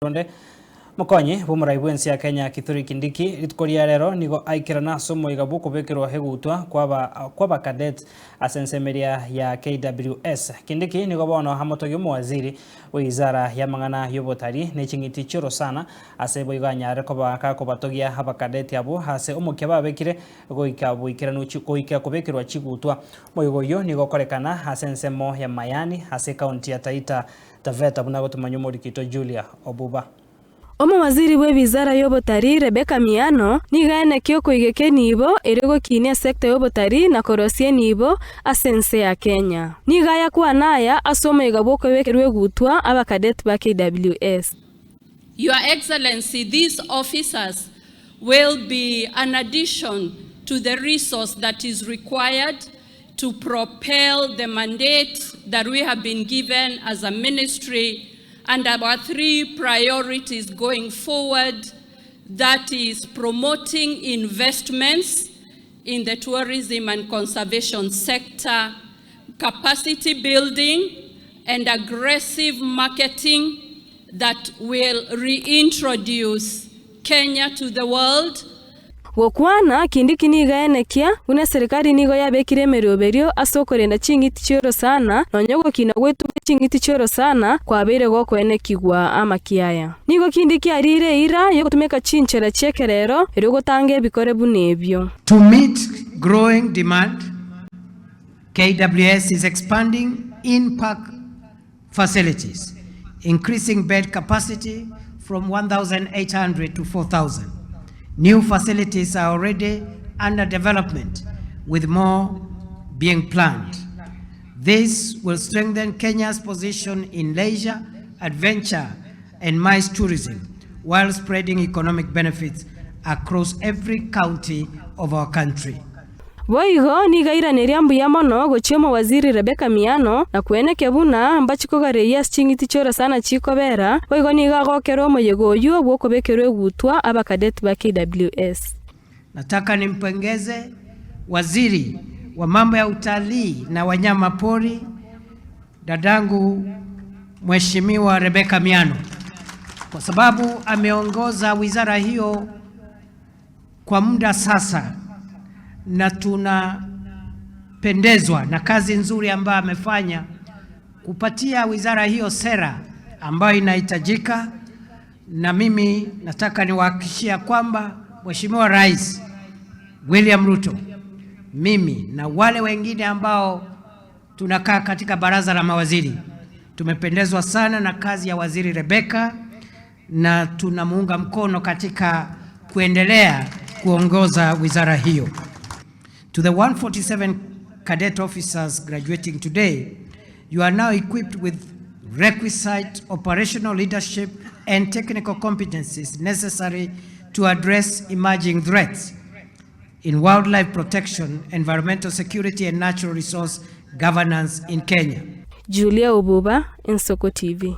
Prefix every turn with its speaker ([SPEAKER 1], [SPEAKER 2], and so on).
[SPEAKER 1] Ronde, Mokonyi bw'omorai bw'ense ya Kenya Kithure Kindiki rituko ria rero nigo aikerana ase omoiga bw'okobekerwa egutwa kw'abakadet ase ensemo eria ya KWS. Kindiki nigo bono amotogia omowaziri bw'eizara y'amang'ana y'obotari ne ching'iti chi'orosana ase boigo anyare koba gakobatogia abakadeti abwo ase omokia babekire goika boikeranu goika kobekerwa chigutwa. Omoigo oyio nigo okorekana ase ensemo ya Mayani ase ekaunti ya Taita Taveta buna agotomanya omorikito Julia Obuba.
[SPEAKER 2] Omowaziri bw'ebizara y'obotarii Rebecca Miano nigo aenekia okoigeka enibo erio gokinia esecta y'obotarii na korosia enibo ase ense ya Kenya. Nigo ayakwana aya ase omoyega bw'okobekerwa egutwa abakadeti ba KWS.
[SPEAKER 3] Your Excellency, these officers will be an addition to the resource that is required to propel the mandate that we have been given as a ministry and our three priorities going forward that is promoting investments in the tourism and conservation sector, capacity building and aggressive marketing that will reintroduce Kenya to the world.
[SPEAKER 2] Gokwana, Kindiki nigo aenekia buna eserikari nigo yabekire emeroberio ase okorenda ching'iti chi'orosana, nonya ogokina gw'etugo ching'iti chi'orosana kwabeire gokoenekigwa amakiaya. Nigo Kindiki ariire eira y'ogotumeka chinchera chi'ekerero erio gotanga ebikore buna ebio.
[SPEAKER 4] To meet growing demand, KWS is expanding in-park facilities, increasing bed capacity from 1,800 to 4,000. New facilities are already under development, with more being planned. This will strengthen Kenya's position in leisure, adventure, and MICE tourism, while spreading economic benefits across every county of our country.
[SPEAKER 2] Boigo nigo airaneria mbuya mono gochia omowaziri Rebecca Miano, na kwenekia buna mbachi kogareria ase ching'iti chi'orosana chikobera, boigo nigo agokera omoyega oyio bw'okobekerwa egutwa abakadeti ba KWS.
[SPEAKER 4] Nataka nimpongeze waziri wa mambo ya utalii na wanyama pori dadangu Mheshimiwa Rebecca Miano kwa sababu ameongoza wizara hiyo kwa muda sasa na tunapendezwa na kazi nzuri ambayo amefanya kupatia wizara hiyo sera ambayo inahitajika, na mimi nataka niwahakikishia kwamba Mheshimiwa Rais William Ruto, mimi na wale wengine ambao tunakaa katika baraza la mawaziri tumependezwa sana na kazi ya Waziri Rebecca na tunamuunga mkono katika kuendelea kuongoza wizara hiyo. To the 147 cadet officers graduating today, you are now equipped with requisite operational leadership and technical competencies necessary to address emerging threats in wildlife protection, environmental security and natural resource governance in Kenya.
[SPEAKER 2] Julia Obuba, Ensoko TV.